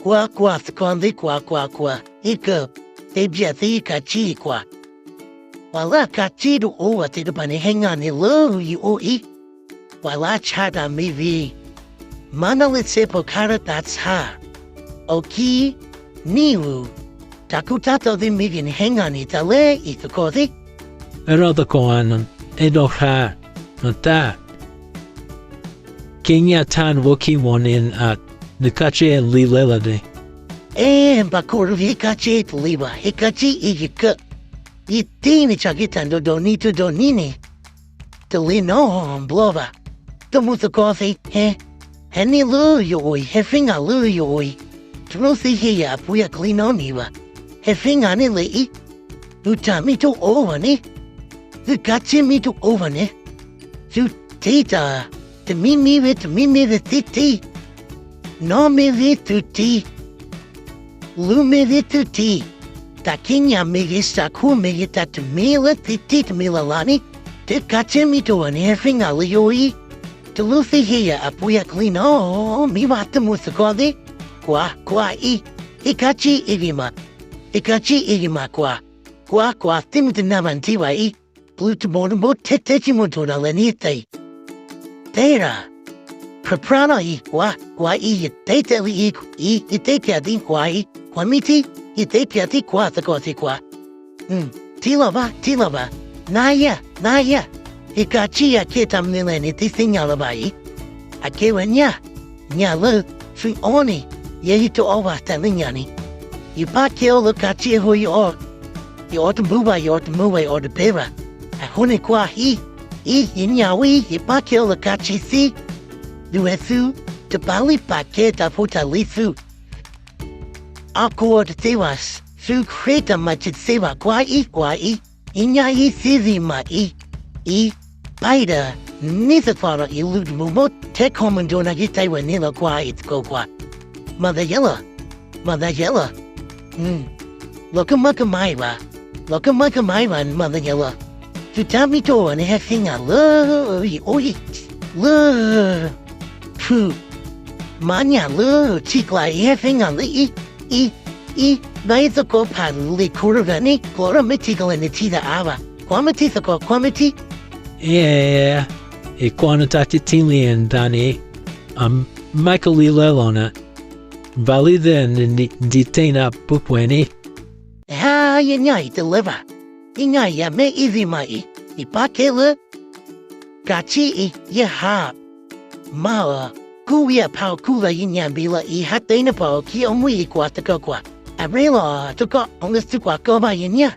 ကွၢ်ကွၢ်သကိးသ့ၣ်ကွၢ်ကွၢ်ကွၢ် အံၤက, တဲဘၣ်သ့ၣ်ယကးကံၣ်အံၤကွၢ်, ပှၤလၢအကးကံၣ်တအိၣ်ဘၣ်သ့ၣ်တဖၣ်န့ၣ် ဟဲနုာ်န့ၢ်လၢယအိၣ်အံၤ, ပှၤလၢအဆါတၢ်မ့ၢ်ဂ့ၤ, မၤနၢၤလၢစဲးဖီၣ်ခါရၢတၢ်ဆါ, အီၣ်ကံၣ်, နံၣ်ဧိၤ, တၢ်ကူတၢ်သိးသ့ၣ်မ့ၢ်ဂ့ၤန့ၣ် ဟဲနုာ်န့ၢ်တၢ်လၢအံၤသကိးသ့ၣ်, အဲၣ်ဒိးသကိးဧါ, အဲၣ်ဒိးဃါ, နတၢ် ကဲညါထါနဘိခံမီၢ်န့ၣ်, နကးကံၣ်လံလဲၣ်လီၤဒ့, အဲၣ် ဘၣ်ခိၣ်ရူၢ် ဟဲကးကံၣ်တလံဘၣ်, ဟဲကးကံၣ်အံၤယက, ယတ့န့ၢ်ဆၢက့ၤတၢ်ဒိၣ်ဒိၣ်နံၤတဒိၣ်နံၤန့ၣ်, တလ့နီတဘျီဘၣ်, တမူသကိးသ့ၣ်ဟဲ, ဟဲန့ၢ်လၢယအိၣ်အံၤ ဟဲဖံးနၤလၢယအိၣ်အံၤ, တလိၣ်သ့ဟ့ၣ်ယၤအပှ့ၤအကလံၤနီတမံၤဘၣ်, ဟဲဖံးနၤန့ၣ်လၢအံၤ, သုတၢ်မ့ၢ်တအိၣ်ဘၣ်န့ၣ်, သုကးကံၣ်မ့ၢ်တအိၣ်ဘၣ်န့ၣ်, သုတ့တၢ်, တမံၤမ့ၢ်ဂ့ၤ တမံၤမ့ၢ်ဂ့ၤသုတ့, နီၢ်မ့ၢ်ဂ့ၤသုတ့, လူၤမ့ၢ်ဂ့ၤသုတ့, တၢ်ကံးညာ်မ့ၢ်ဂ့ၤ စးခိၣ်မ့ၢ်ဂ့ၤ တၢ်တမံၤလၢသုတ့တမံၤလၢ်လၢ်န့ၣ်, သုကးကံၣ်မ့ၢ်တအိၣ်ဘၣ်န့ၣ် ဟဲဖံးနၤလၢယအိၣ်အံၤ, တလိၣ်သ့ဟ့ၣ်ယၤအပှ့ၤအကလံၤနီတမံၤဘၣ်, တမူသကိးသ့ၣ်, ကွၢ်ကွၢ်အံၤ, ဟဲကးကံၣ်အံၤဂ့ၤမး, ဟဲကးကံၣ်အံၤဂ့ၤမးကွၢ်, ကွၢ်ကွၢ် သုမ့ၢ်တနာ်ဘၣ်နထံၣ်ဘၣ်အံၤ, ပျုၤတဘိတဘိ ထဲထဲကံမိၢ်တိၢ်ဒီးလဲၤန့ၣ်သ့, တဲဒၣ်, ဖြးဖြးနီၤအံၤ ကွၢ်ကွၢ်အံၤ ယတဲတ့ၢ်လံအံၤ, အံၤ ယတဲပၠးသုကွၢ်အံၤ ကွၢ်မ့ၢ်ထံ, ယတဲပၠးသုကွၢ်သကိးသ့ၣ်ကွၢ်, ထံၣ်လီၤဘၣ် ထံၣ်လီၤဘၣ်, နၤယၤ နၤယၤ, ယကးကံၣ်ယၤကဲတၢ်မနုၤလဲၣ်န့ၣ် သုသ့ၣ်ညါလၢၤဘၣ်အံၤ, အကဲဝဲညၣ်, ညၣ်လၢ, သုအီၣ်န့ၣ်, ယဲယတအီၣ်ဘၣ်တၢ်လၢညၣ်န့ၣ်, ယပာ်ကဲအီၤလၢကးကံၣ်အဃိယအီၣ်, ယအီၣ်တမုာ်ဘၣ် ယအီၣ်တမုာ်ဘၣ် ယအီၣ်တဘဲဘၣ်, အဃိန့ၣ်ကွၢ်အံၤ, အံၤ ယညၣ်ဝဲအံၤ ယပာ်ကဲအီၤလၢကးကံၣ်သ့, ဒ်ဝဲသု, တပာ်လံပာ်ကဲတၢ်ဖိတၢ်လံၤသု အကိးအီၤတသ့ဘၣ်, သုဃ့တၢ်မၤစၢၤတသ့ဘၣ်, ကွၢ်အံၤ ကွၢ်အံၤ, အံၤညါအံၤသ့ဒံးမးအံၤ, အံၤ, ပၢ်အံၤဒီး, နံၤသ့ၣ်တဖၣ်ဒီး အံၤလူၤတမူဘၣ် ထဲခီမုၢ်ဒိၣ်နၤက့ၤတဲဝဲန့ၣ်လီၤ ကွၢ်အံၤသကိးကွၢ်, မၤသးယဲလီၤ, မၤသးယဲလီၤ, လီၤကမၣ်ကမၣ်အံၤဘၣ်, လီၤကမၣ်ကမၣ်အံၤဘၣ် မၤသးယဲလီၤ, သုတၢ်မ့ၢ်တအိၣ်ဘၣ်န့ၣ် ဟဲသ့ၣ်ညါလၢ, ယအိၣ်အံၤ, လၢ ဖု, မၤညၣ်လၢထံကျါအံၤ ဟဲသ့ၣ်ညါလၢအံၤ, အံၤ, အံၤ, ဘၣ်အံၤသကိးဖးလံာ်ခိၣ်ရၢၢ်ဂၤန့ၣ် ကျီၢ်ဒီးမ့ၢ်ထံကလဲၤန့ၣ်ထံၣ်တၢ်အါဘၣ်, ကွၢ်မ့ၢ်ထံသကိး ကွၢ်မ့ၢ်ထံ, ယဲ, ယကွၢ်နတၢ်တထံၣ်လံနတၢ်န့ၣ်, မၤကလံၤလၢလီၤနၤ, ဘၣ်လံဒီးနဒံးတ့ၢ်နၤပှဲၤပှဲၤန့ၣ်, ဟါ ယညၣ်အံၤတလၢဘၣ်, ယညၣ်အံၤယမ့ၢ်အံၤဒံးမးအံၤ ယပာ်ကဲလၢ ကးကံၣ်အံၤ ယဟး, မၤအီၤ, ကူဝံၤအဖးအီၤ ကူလၢယညၣ်ဘ့ၣ်လီၤအံၤ ဟးတဲနပှၤအီၤခံအီမူအံၤကွၢ်သကိးကွၢ်, အရ့လီၤသကိး အီလၢသုကွၢ်ကီဘၣ်ယညၣ်,